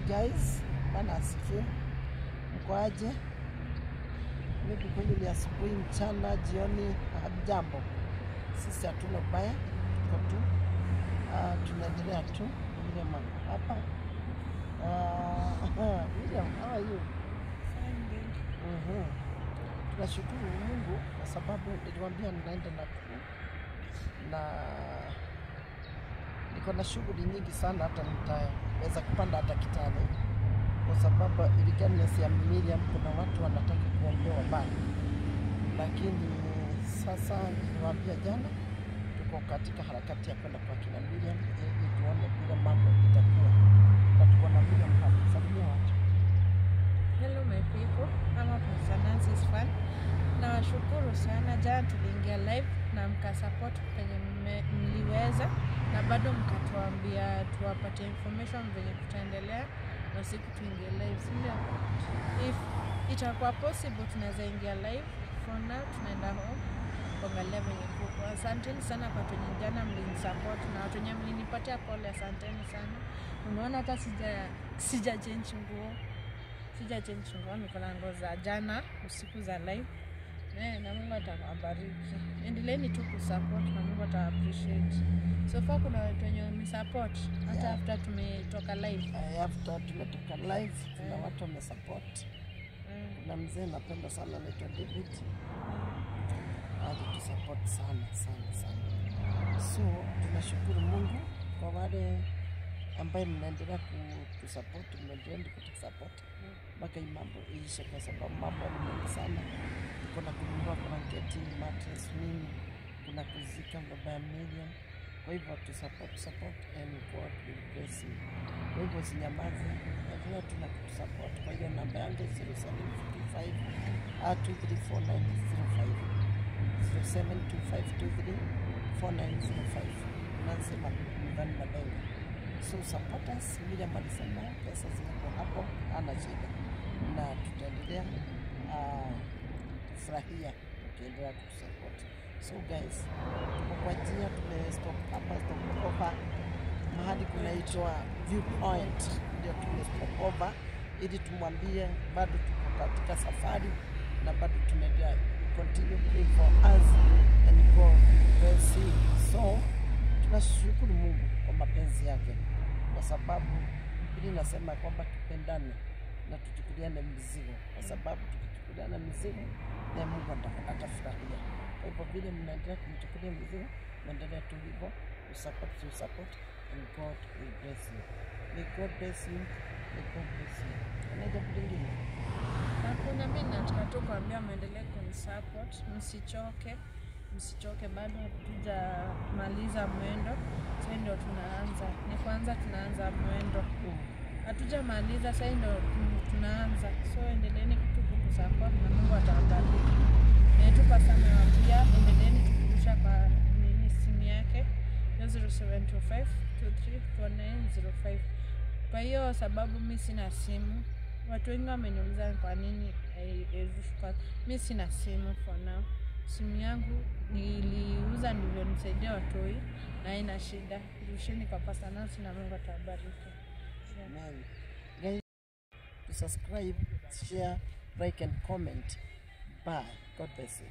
Guys, bwana asifiwe. Mko aje? Maybe kwenu ni asubuhi, mchana, jioni, hamjambo. Sisi hatuna ubaya, tuko tu tunaendelea tu. William ako hapa. William, how are you? Mhm. Tunashukuru Mungu kwa sababu niliwaambia ninaenda Nakuru na niko na shughuli nyingi sana, hata nitaweza kupanda hata Kitale kwa sababu irrigation ya Miriam, kuna watu wanataka kuombewa bado, lakini sasa niliwaambia jana tuko katika harakati ya kwenda kwa kina Miriam ili tuone vile mambo itakuwa, na tuko na Miriam hapa. Salimia watu. Hello my people, I'm Pastor Nancy's fan. Nawashukuru sana, jana tuliingia live na mkasupport penye mliweza na bado mkatuambia tuwapatie information venye tutaendelea na siku tuingie live, si ndio? If itakuwa possible tunaweza ingia live. For now tunaenda home kuangalia venye kuko. Asanteni sana kwa watu wenye jana mlinisupport na watu wenye mlinipatia pole, asanteni sana. Umeona hata sija change nguo. Sija change nguo, niko na nguo za jana usiku za live. Na Mungu atawabariki. Endeleeni tu kusupport na Mungu ata appreciate. So far kuna watu wenye wamesupport hata after tumetoka live. After tumetoka live kuna watu wamesupport. Kuna mzee napenda sana anaitwa David, alitusupport sana sana sana. So tunashukuru Mungu kwa wale ambaye mnaendelea kutusupport, mnaendelea kutusupport mpaka hii mambo iishe, kwa sababu mambo ni mengi sana. Tuko na kununua blanketi, mattress, nini, kuna kuzika baba ya Miriam. Kwa hivyo tu support, support and God will bless you. Kwa hivyo usinyamaze, endelea tu na kutusupport. Kwa hiyo namba yangu 0725 234905, 0725234905, Nancy Mdhani Malenga. So support us. Miriam alisema pesa ziko hapo, hana shida, na tutaendelea kufurahia ukiendelea kutusupport. So guys, tuko kwa njia, tumestop hapa, stop over mahali kunaitwa Viewpoint, ndio tumestop over ili tumwambie bado tuko katika safari na bado tunaendelea. Continue praying for us and God bless you. So tunashukuru Mungu kwa mapenzi yake, kwa sababu Biblia inasema kwamba tupendane na tuchukuliane mzigo, kwa sababu tukichukuliana mizigo na Mungu atafurahia. Kwa hivyo vile mnaendelea kumchukulia mzigo, mwendelea tu hivyo, usupport, to support and God will bless you. May God bless you. May God bless you. Kuna jambo lingine? Hakuna, mimi nataka tu kuambia muendelee kunisupport, msichoke, msichoke, bado hatujamaliza mwendo. Sasa ndio tunaanza, ni kwanza tunaanza mwendo, hatujamaliza, sasa ndio tunaanza. So endeleeni tu kutusupport na Mungu atawabariki. Na tu pastor amewaambia endeleeni tukurusha kwa nini simu yake 0725 234905. Kwa hiyo sababu mi sina simu, watu wengi wameniuliza kwa nini hairushwi. Mi sina simu for now. Simu yangu niliuza ndivyo nisaidie watoi na haina shida. Rusheni kwa Pastor Nancy na Mungu atawabariki. Yeah. Amen. Guys, to subscribe, share, like and comment. Bye. God bless you.